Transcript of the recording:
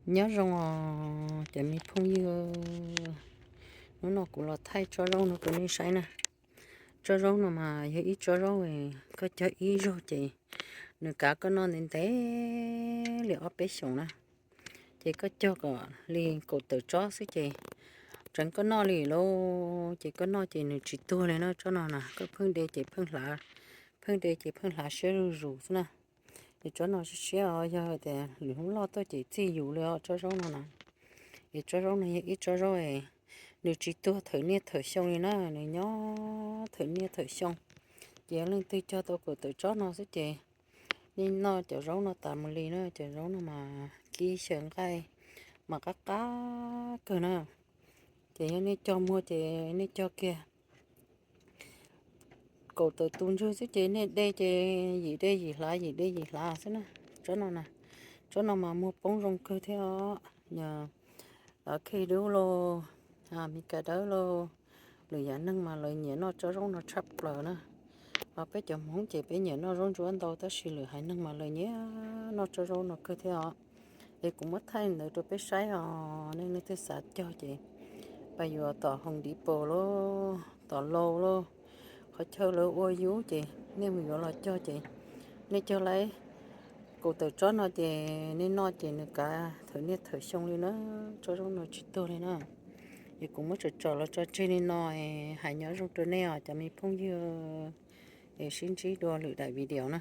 Nyob zoo os cov me phooj ywg, hnub no kuv los thaij tsob zaub no rau nej saib na. Tsob zaub no mas yog ib tsob zaub, koj cog ib zaug ces nws kav koj noj ntev ntev li ob peb xyoos na. Ces koj cog kom li kaum tawm tsob xwb ces tseev koj noj li lauj. Ces koj noj ces nws tsis tuag li na tsob no na, koj pheej de ces pheej hlav, pheej de ces pheej hlav siab zuj zus xwb na. Es tsob no siab siab os, yog tias lwm hnub loj tuaj ces txij yus li os tsob zaub no na. Es tsob zaub no yog ib tsob zaub nws tsis tuag thawm niaj thawm xyoo li na, nws nyob thawm niaj thawm xyoo. Ces yog leej twg cog tau kaum tawm tsob no xwb ces nej noj cov zaub no tas mus li na. Cov zaub no mas kib xyaw nqaij mas qab qab kawg na. Ces yog nej cog muag ces nej cog kiag kaum tawm tus ntswg xwb ces nej de ces yim de yim hlav yim de yim hlav xwb na. Tsob no na, tsob no mas muag poob zoo kawg thiab os. Yog Khej Dub los, Mes Kas Dawb los, lwm yam neeg mas lawv nyiam noj tsob zaub no tshaj plaws na. Ho peb cov Hmoob ces peb nyiam noj zaub ntsuab ntau tab sis lwm haiv neeg mas lawv nyiam noj tsob zaub no kawg thiab os. Es kuv muab thaij ntawd rau peb saib os, nej leej twg xav cog ces pab yuav tom Home Depot lauj, tom Lowe's lauj, qhov chaw lawv ua yub ces nej mus yuav los cog ces nej cog lawm kaum tawm tsob no ces nej noj ces nws kav thawm niaj thawm xyoo li na, tsob zaub no tsis tuag li na. Es kuv muab tsom tsom los tso tseg li no, hais nyob zoo rau nej os cov me phooj ywg, es sib ntsib dua lwm daim video na.